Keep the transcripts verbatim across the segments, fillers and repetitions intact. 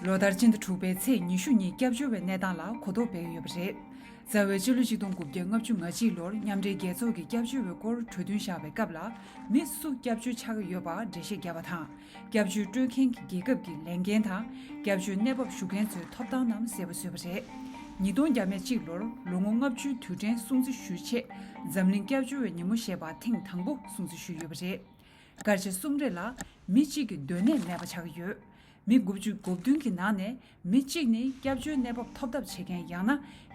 ལོ་ལྟར་སྤྱི་ཟླ་དྲུག་པའི་ཚེས་ཉི་ཤུ་ཉིན་སྐྱབས་བཅོལ་བའི་གནས་སྟངས་ལ་གོ་རྟོགས་སྤེལ་གྱི་ཡོད་པ་རེད། རྩ་བའི་སྤྱི་ལོ་ཆིག་སྟོང་དགུ་བརྒྱ་ལྔ་བཅུ་ང་གཅིག་ལོར་མཉམ་འབྲེལ་རྒྱལ་ཚོགས་ཀྱིས་སྐྱབས་བཅོལ་བའི་སྐོར་གྲོས་མཐུན་བཞག་པའི་སྐབས་ལ། མི་སུ་སྐྱབས་བཅོལ་ཆགས་ཀྱི་ཡོད་པ་འགྲེལ་བཤད་བརྒྱབ་པ་དང་། སྐྱབས་བཅོལ་སྤྲོད་མཁན་གྱི་རྒྱལ་ཁབ་ཀྱི་ལས་འགན་དང་། སྐྱབས་བཅོལ་གནས་བབ་ཞུ་མཁན་ཚོའི་ཐོབ་ཐང་རྣམས་གསལ་པོ་བཟོས་པ་རེད། ཉིས་སྟོང་བརྒྱ་མེད་གཅིག་ལོར་ལོ་ངོ་ལྔ་བཅུའི་དུས་དྲན་སྲུང་བརྩི་ཞུ་ཆེད། འཛམ་གླིང་སྐྱབས་བཅོལ་བའི་ཉིན་མོ་ཞེས་པ་ཐེངས་དང་པོ་སྲུང་བརྩི་ཞུས་ཡོད་པ་རེད། སྐར་ཆ་གསུམ་རེ་ལ་མི་གཅིག་གི་སྡོད་གནས་མེད་པ་ཆགས་ཀྱི་ཡོད། མི་དགུ་བཅུ་གོ་བདུན་གྱི་ནང་ནས་མི་གཅིག་ནི་སྐྱབས་བཅོལ་གནས་བབ་ཐོབ་ཐབས་བྱེད་མཁན་ཡང་ན་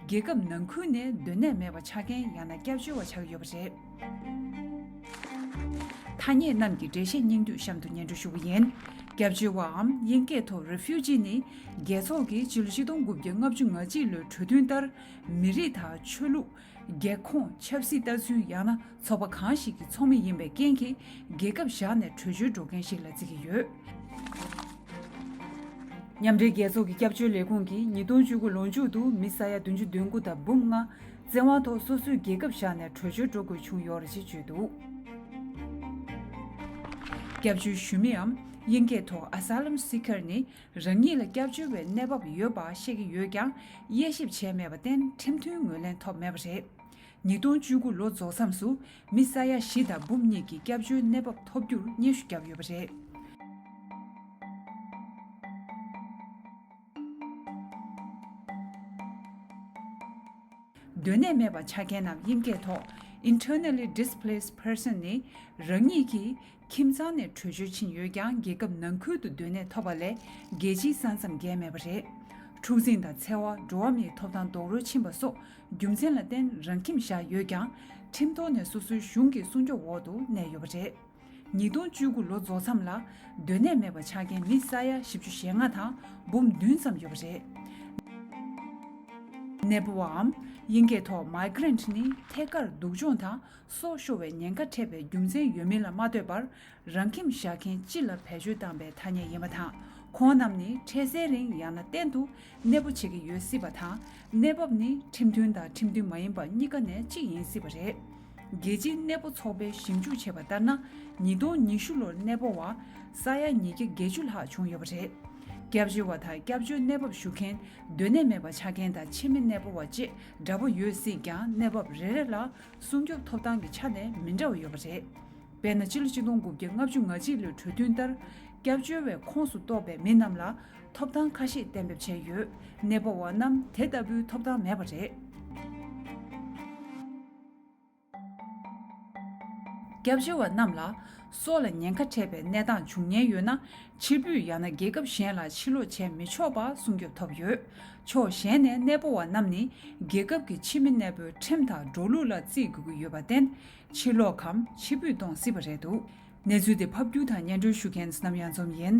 རྒྱལ་ཁབ་ནང་ཁུལ་ནས་སྡོད་གནས་མེད་པ་ཆགས་མཁན་ཡང་ན་སྐྱབས་བཅོལ་བ་ཆགས་ཀྱི་ཡོད་པ་རེད། ཐ་སྙད་རྣམས་ཀྱི་འགྲེལ་བཤད་སྙིང་བསྡུས་གཤམ་དུ་སྙན་སྒྲོན་ཞུ་གི་ཡིན། སྐྱབས་བཅོལ་བའམ་དབྱིན་སྐད་ཐོག་refugee ནི་རྒྱལ་ཚོགས་ཀྱི་སྤྱི་ལོ་ཆིག་སྟོང་དགུ་བརྒྱ་ལྔ་བཅུ་ང་གཅིག་ལོའི་གྲོས་མཐུན་ལྟར་མི་རིགས་དང་ཆོས་ལུགས། རྒྱལ་ཁོངས། ཆབ་སྲིད་ལྟ་ཚུལ་ཡང་ན་ཚོགས་པ་གང་ཞིག་གི་ཚོགས་མི་ཡིན་པའི་རྐྱེན་གྱིས་རྒྱལ་ཁབ་བཞག་ནས་བྲོས་བྱོལ་འགྲོ་མཁན་ཞིག་ལ་བརྩི་གི་ཡོད། མཉམ་འབྲེལ་རྒྱལ་ཚོགས་ཀྱི་སྐྱབས་བཅོལ་ལས་ཁུངས་ཀྱིས་ཉིས་སྟོང་བཅུ་དགུ་ལོ་མཇུག་ཏུ་མི་ས་ཡ་བདུན་ཅུ་དོན་དགུ་དང་འབུམ་ལྔ་བཙན་དབང་ཐོག་སོ་སོའི་རྒྱལ་ཁབ་བཞག་ནས་བྲོས་བྱོལ་འགྲོ་དགོས་བྱུང་ཡོད་རེད་ཅེས་བརྗོད་འདུག། སྐྱབས་བཅོལ་ཞུ་མིའམ་དབྱིན་སྐད་ཐོག་Asylum Seeker ནི་རང་ཉིད་ལ་སྐྱབས་བཅོལ་བའི་གནས་བབ་ཡོད་པ་ཤེས་ཀྱི་ཡོད་ཀྱང་། དབྱེ་ཞིབ་བྱས་མེད་པར་བརྟེན་ཁྲིམས་མཐུན་ངོས་ལེན་ཐོབ་མེད་པ་རེད། ཉིས་སྟོང་བཅུ་དགུ་ལོ་རྫོགས་མཚམས་སུ་མི་ས་ཡ་བཞི་དང་འབུམ་གཉིས་ཀྱིས་སྐྱབས་བཅོལ་གནས་བབ་ཐོབ་རྒྱུར་སྙན་ཞུ་བརྒྱབ་ཡོད་པ་རེད། སྡོད་གནས་མེད་པ་ཆགས་མཁན་ནམ་དབྱིན་སྐད་ཐོག་Internally Displaced Person ནི་རང་ཉིད་ཀྱི་ཁྱིམ་ཚང་ནས་བྲོས་བྱོལ་ཕྱིན་ཡོད་ཀྱང་རྒྱལ་ཁབ་ནང་ཁུལ་དུ་སྡོད་གནས་ཐོབ་པ་ལས་རྒྱལ་སྤྱིའི་ས་མཚམས་བརྒལ་མེད་པ་རེད། འཁྲུག་འཛིང་དང་འཚེ་བ། འགྲོ་བ་མིའི་ཐོབ་ཐང་རྡོག་རོལ་ཕྱིན་པ་སོགས་རྒྱུ་མཚན་ལ་བརྟེན་རང་ཁྱིམ་བཞག་ཡོད་ཀྱང་ཁྲིམས་ཐོག་ནས་སོ་སོའི་གཞུང་གི་སྲུང་སྐྱོབ་འོག་ཏུ་གནས་ཡོད་པ་རེད། ཉིས་སྟོང་བཅུ་དགུ་ལོ་རྫོགས་མཚམས་ལ་སྡོད་གནས་མེད་པ་ཆགས་མཁན་མི་ས་ཡ་བཞི་བཅུ་ཞེ་ལྔ་དང་འབུམ་བདུན་ཙམ་ཡོད་པ་རེད། གནས་སྤོ་བའམ་དབྱིན་སྐད་ཐོག་Migrant ནི་ཐད་ཀར་སྡུག་སྦྱོང་དང་སྲོག་ཤོར་བའི་ཉེན་ཁ་འཕྲད་པའི་རྒྱུ་མཚན་ཡོད་མིན་ལ་མ་ལྟོས་པར་རང་ཁྱིམ་བཞག་མཁན་སྤྱི་ལ་བེད་སྤྱོད་བཏང་པའི་ཐ་སྙད་ཡིན་པ་དང་། ཁོང་རྣམས་ནི་འཕྲལ་སེལ་རིང་ཡང་ན་གཏན་དུ་གནས་སྤོ་བྱེད་ཀྱི་ཡོད་སྲིད་པ་དང་། གནས་བབ་ནི་ཁྲིམས་མཐུན་དང་ཁྲིམས་མཐུན་མ་ཡིན་པ་གཉིས་ཀ་ནས་གཅིག་ཡིན་སྲིད་པ་རེད། རྒྱལ་སྤྱིའི་གནས་སྤོ་ཚོགས་པས་ཞིབ་འཇུག་བྱས་པ་ལྟར་ན། ཉིས་སྟོང་ཉི་ཤུ་ལོར་གནས་སྤོ་བ་ས་ཡ་ཉིས་བརྒྱ་བརྒྱད་ཅུ་ལྷག་བྱུང་ཡོད་པ་རེད། སྐྱབས་བཅོལ་བ་དང་སྐྱབས་བཅོལ་གནས་བབ་ཞུ་མཁན། སྡོད་གནས་མེད་པ་ཆགས་མཁན་དང་ཕྱི་མི་གནས་སྤོ་བ་བཅས་འདྲ་པོ་ཡོད་སྲིད་ཀྱང་། གནས་བབ་རེ་རེ་ལ་སྲུང་སྐྱོབ་ཐོབ་ཐང་གི་ཆ་ནས་མི་འདྲ་བ་ཡོད་པ་རེད། དཔེར་ན། སྤྱི་ལོ་ཆིག་སྟོང་དགུ་བརྒྱ་ལྔ་བཅུ་ང་གཅིག་ལོའི་གྲོས་མཐུན་ལྟར། སྐྱབས་བཅོལ་བའི་ཁོངས་སུ་གཏོགས་པའི་མི་རྣམས་ལ་ཐོབ་ཐང་ཁ་ཤས་གཏན་འབེབས་བྱས་ཡོད། གནས་སྤོ་བ་རྣམས་དེ་ལྟ་བུའི་ཐོབ་ཐང་མེད་པ་རེད། སྐྱབས་བཅོལ་བ་རྣམས་ལ་སྲོག་ལ་ཉེན་ཁ་འཕྲད་པའི་གནས་སྟངས་བྱུང་ཉེན་ཡོད་ན། ཕྱིར་འབུད་ཡང་ན་རྒྱལ་ཁབ་གཞན་ལ་ཕྱིར་ལོག་བྱས་མི་ཆོག་པ་སྲུང་སྐྱོབ་ཐོབ་ཡོད། ཕྱོགས་གཞན་ནས་གནས་སྤོ་བ་རྣམས་ནི་རྒྱལ་ཁབ་ཀྱི་ཕྱི་མི་གནས་སྤོའི་ཁྲིམས་དང་འགྲོ་ལུགས་ལ་བརྩི་དགོས་ཀྱི་ཡོད་པར་བརྟེན། ཕྱིར་ལོག་གམ་ཕྱིར་འབུད་གཏོང་སྲིད་པ་རེད་འདུག། གནས་ཚུལ་དེ་ཕབ་སྒྱུར་དང་སྙན་སྒྲོན་ཞུ་མཁན་བསོད་ནམས་གཡང་འཛོམས་ཡིན།